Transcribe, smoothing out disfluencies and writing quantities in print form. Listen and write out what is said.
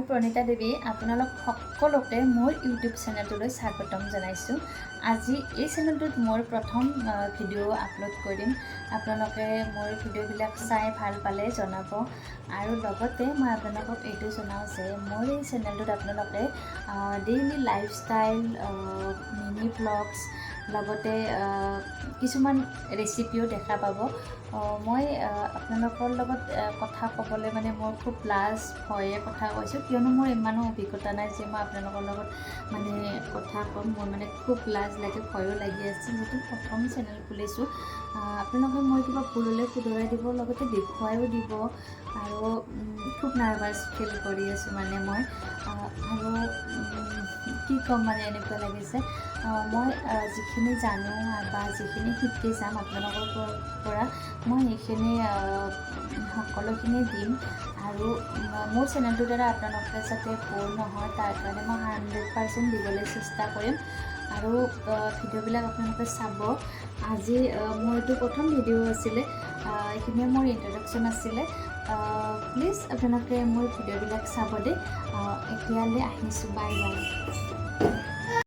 প্ৰণীতা দেৱী আপোনালোক সকলোকে মোৰ ইউটিউব চেনেলটোলৈ স্বাগতম জনাইছোঁ। আজি এই চেনেলটোত মোৰ প্ৰথম ভিডিঅ' আপলোড কৰিম। আপোনালোকে মোৰ ভিডিঅ'বিলাক চাই ভাল পালে জনাব আৰু লগতে মই আপোনালোকক এইটো জনাওঁ যে মোৰ এই চেনেলটোত আপোনালোকে ডেইলি লাইফষ্টাইল, মিনি ভ্লগছ, লগতে কিছুমান ৰেচিপিও দেখা পাব। মই আপোনালোকৰ লগত কথা ক'বলৈ মানে মোৰ খুব লাজ, ভয়ে কথা কৈছোঁ, কিয়নো মোৰ ইমানো অভিজ্ঞতা নাই যে মই আপোনালোকৰ লগত মানে কথা ক'ম। মোৰ মানে খুব লাজ লাগে, ভয়ো লাগি আছে, যিহেতু প্ৰথম চেনেল খুলিছোঁ। আপোনালোকে মই কিবা ভুল হ'লে শুধৰাই দিব, লগতে দেখুৱাইও দিব। আৰু খুব নাৰ্ভাছ ফিল কৰি আছোঁ মানে মই। আৰু কি ক'ম, মানে এনেকুৱা লাগিছে, মই যিখিনি জানো বা যিখিনি শিকি যাম আপোনালোকৰ পৰা, মই সেইখিনি সকলোখিনি দিম। আৰু মোৰ চেনেলটোৰ দ্বাৰা আপোনালোকে যাতে ব'ৰ নহয়, তাৰ কাৰণে মই 100% দিবলৈ চেষ্টা কৰিম। আৰু ভিডিঅ'বিলাক আপোনালোকে চাব। আজি মোৰ এইটো প্ৰথম ভিডিঅ' আছিলে। এইখিনিয়ে মোৰ ইণ্ট্ৰডাকশ্যন আছিলে। প্লিজ আপোনালোকে মোৰ ভিডিঅ'বিলাক চাব দেই। এতিয়ালৈ আহিছোঁ, বাই বাই।